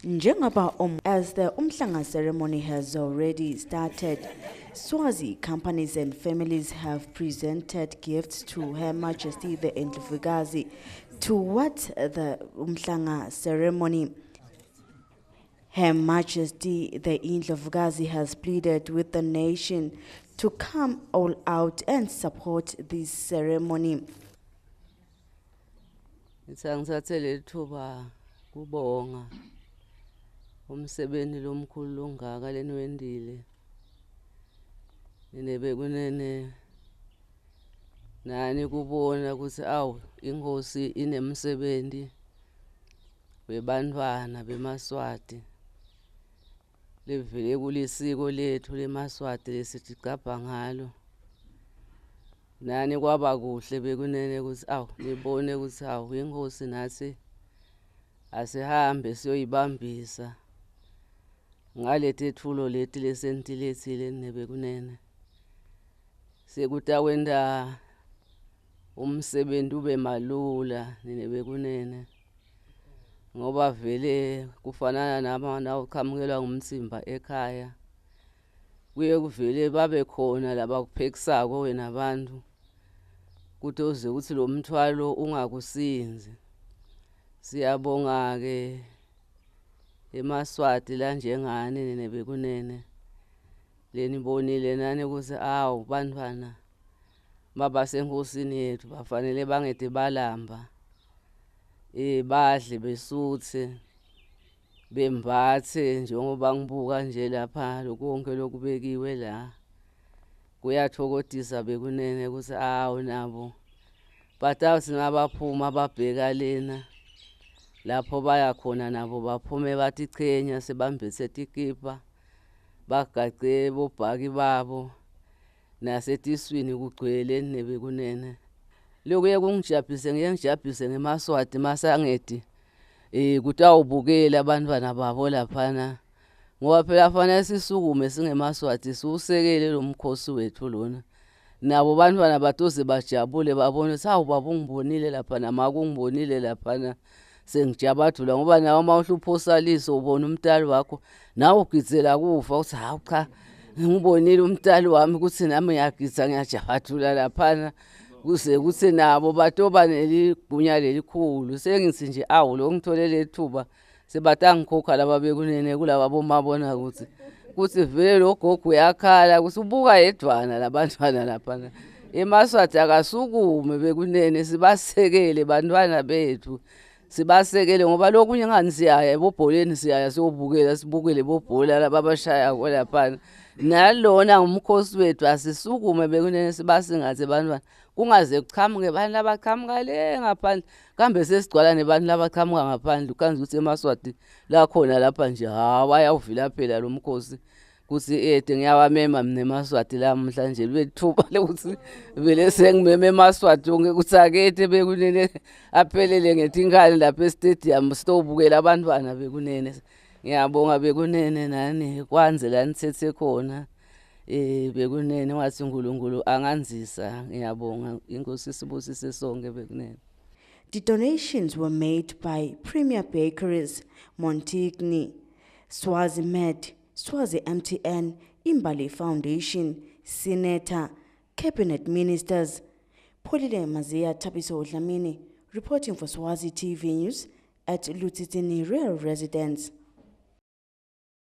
Njengoba as the Umhlanga ceremony has already started, Swazi companies and families have presented gifts to Her Majesty the Ndlovukazi towards the Umhlanga ceremony. Her Majesty the Indlovukazi has pleaded with the nation to come all out and support this ceremony. Ngithi angithathe leli thuba kubonga umsebenzi lomkhulu longaka leniwentile. Nine bekunene nani kubona ukuthi awu, inkosi inemsebenzi webantfwana bemaSwati levele kulisiko lethu lemaSwati lesitigcabha ngalo. Nani kwaba kuhle bekunene ukuthi awu, nibone ukuthi awu, inkosi nathi asihambe siyoyibambisa ngaleti ethulo leti lesentilethile nebekunene sekutakwenta umsebenzi ube malula nine bekunene, ngoba vele kufanana nama nawuqhamukelwa ngumtsimba ekhaya, kuye kuvele babe khona labakuphekisako wena bantu kuthi uze ukuthi lo mthwalo ungakusinzi. Siyabonga-ke emaSwati lanjengani nine bekunene lenibonile nani ukuthi awu, bantfwana babasenkosini yethu bafanele bangete balamba, badle besuthe, bembathe. Njengoba ngibuka nje lapha konke lokubekiwe la kuyathokodisa bekunene ukuthi awu, nabo batawuthi nabaphuma babheka lena lapho baya khona, nabo baphume batichenya sebambetse tikipa, bagace bobhaki babo, nasetiswini kugcwele nebekunene. Lokuye kungijabhise, ngiye ngijabhise ngemaSwati masangedi kutawubukela abantwana babo laphana, ngoba phela fanele sisukume singemaSwati siwusekele lo mkhosi wethu lona, nabo bantwana batoze bajabule babone ukuthi hawu, baba ungibonile laphana, make ungibonile laphana, sengijabadula. Ngoba nawe uma uhle liso ubona umntali wakho, nawe ugidzela kufa uthi hawu, cha, ngibonile umntali wami ukuthi nami ngiyagidza, ngiyajabadula laphana, kuze kuthi nabo batoba neligunya lelikhulu. Sengithi nje awu, lo ngithole lethuba sebatangikhokha laba bekunene kulaba bomabona kuthi vele lo gogo uyakhala ukuthi ubuka yedwana labantwana laphana. EmaSwati akasukume bekunene, sibasekele bantwana bethu, sibasekele, ngoba lokunye ngani siyaya ebobholeni, siyaya siyobukela, sibukele bobhola laba abashayako laphana, nalona ngumkhosi wethu. Asisukume bekunene sibasingathe bantwana, kungaze kuchamuke abantu labaqhamuka le ngaphandle, kambe sesigcwala nebantu labaqhamuka ngaphandle. Ukhanza ukuthi emaSwati lakhona lapha nje, hawu, ayawuvila phela lo mkhosi kuthi ede. Ngiyawamema mina emaSwati lamuhla nje, libe lithuba lokuthi vele sengimeme emaSwati wonke ukuthi akethe bekunene aphelele ngetinkani lapha e-stadium sitobukela abantwana bekunene. Ngiyabonga bekunene nani kwanze la nithethe khona bekunene, wathi uNkulunkulu anganzisa. Ngiyabonga, inkosi sibusise sonke bekunene. The donations were made by Premier Bakeries, Montigny, Swazi Med, Swazi MTN, Imbali Foundation, Senator, Cabinet Ministers. Polile Mazia Tabiso Dlamini, reporting for Swazi TV News at Ludzidzini Royal Residence.